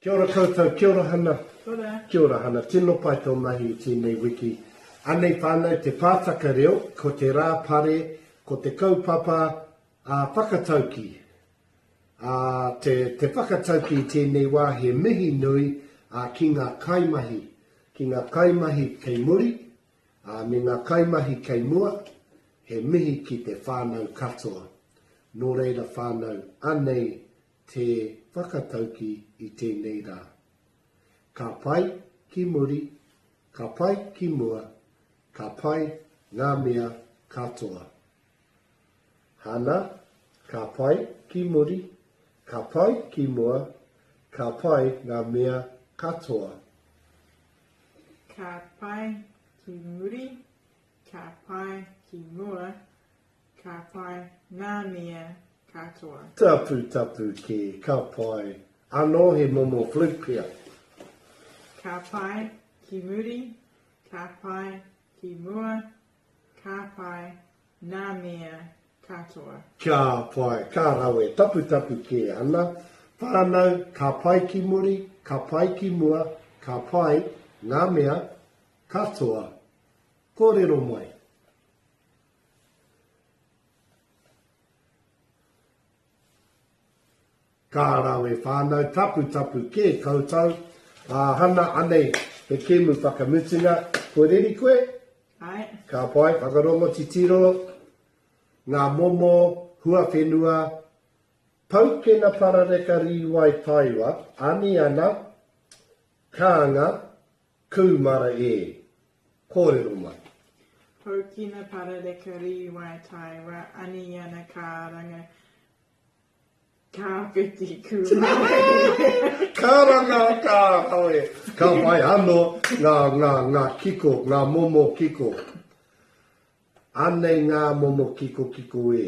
Kia ora koutou, kia ora Hana. Kia ora. Kia ora Hana, tino pai tō mahi i tēnei wiki. Anei whānau te pātaka reo, ko te rā pare, ko te kaupapa a whakatauki. A te, te whakatauki i tēnei wā he mihi nui a ki ngā kaimahi, ki ngā kaimahi kei muri, a me ngā kaimahi kei mua, he mihi ki te whānau katoa. Nō reira whānau, anei te whakatauki i tēnei rā. Ka pai ki muri, ka pai ki mua, ka pai ngā mea katoa. Hana, ka pai ki muri, ka pai ki mua, ka pai ngā mea katoa. Ka pai ki muri, ka pai ki mua, Ka pai ngā mea katoa. Taputapu kē, ka pai. Anō he momo fluke pea. Ka pai ki muri, ka pai ki mua, ka pai ngā mea katoa. Ka pai, ka rawe, taputapu kē ana. Whānau, ka pai ki muri, ka pai ki mua, ka pai ngā mea katoa. Kōrero mai. Ka rawe whānau taputapu kē koutou. Ā, Hana, anei he kēmu whakamutunga. Kua reri koe? Āe. Ka pai, whakarongo titiro, ngā momo huawhenua, paukena parareka rīwai taewa, aniana, kānga, Kūmara e. Kōrero mai. Houkina parareka rīwai taewa aniana kāranga kāpeti kūmara e. Karanga ka rawe. Ka whai ano nga nga nga kiko, nga momo kiko. Anei ngā momo kikokiko e.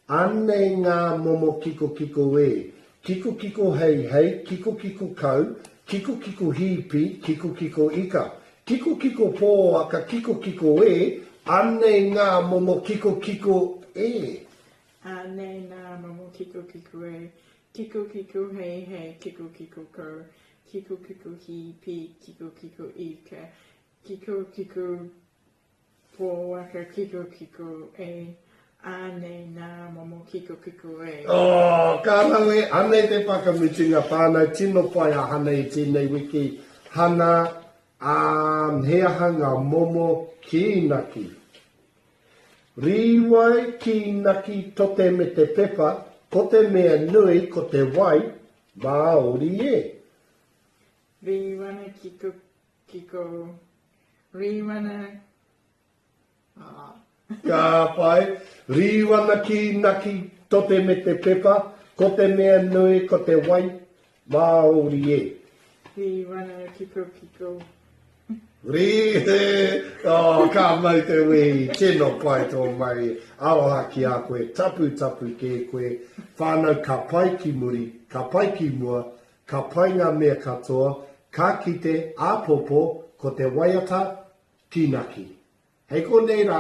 Anei ngā momo kikokiko e. Kikokiko heihei, kikokiko kau, kikokiko hīpi, kikokiko ika. Kikokiko pōaka, kikokiko e, anei ngā momo kikokiko e. Anei ngā momo kikokiko e. Kikokiko heihei, kikokiko kau, kikokiko hīpi, kikokiko ika, kikokiko Pōwaka kikokiko e, ānei nā momo kikokiko e. Oh, ka rawe, anei te whakamutunga whānau, tino pai a Hana i tēnei wiki. Hana, um, he aha ngā momo kīnaki? Rīwai, kīnaki, tote me te pepa, ko te mea nui ko te wai, Māori e. Rīwana kikokiko Rīwana, ā. Ka pai. Rīwana kīnaki, tote me te pepa, ko te mea nui ko te wai, Māori e. Rīwana kikokiko. Rī, oh, ka mau te wehi, tino pai tō mahi, aroha ki a koe, taputapu kē koe, whānau ka pai ki muri, ka pai ki mua, Ka pai ngā mea katoa, ka kite āpōpō ko te waiata kīnaki. Hei konei rā.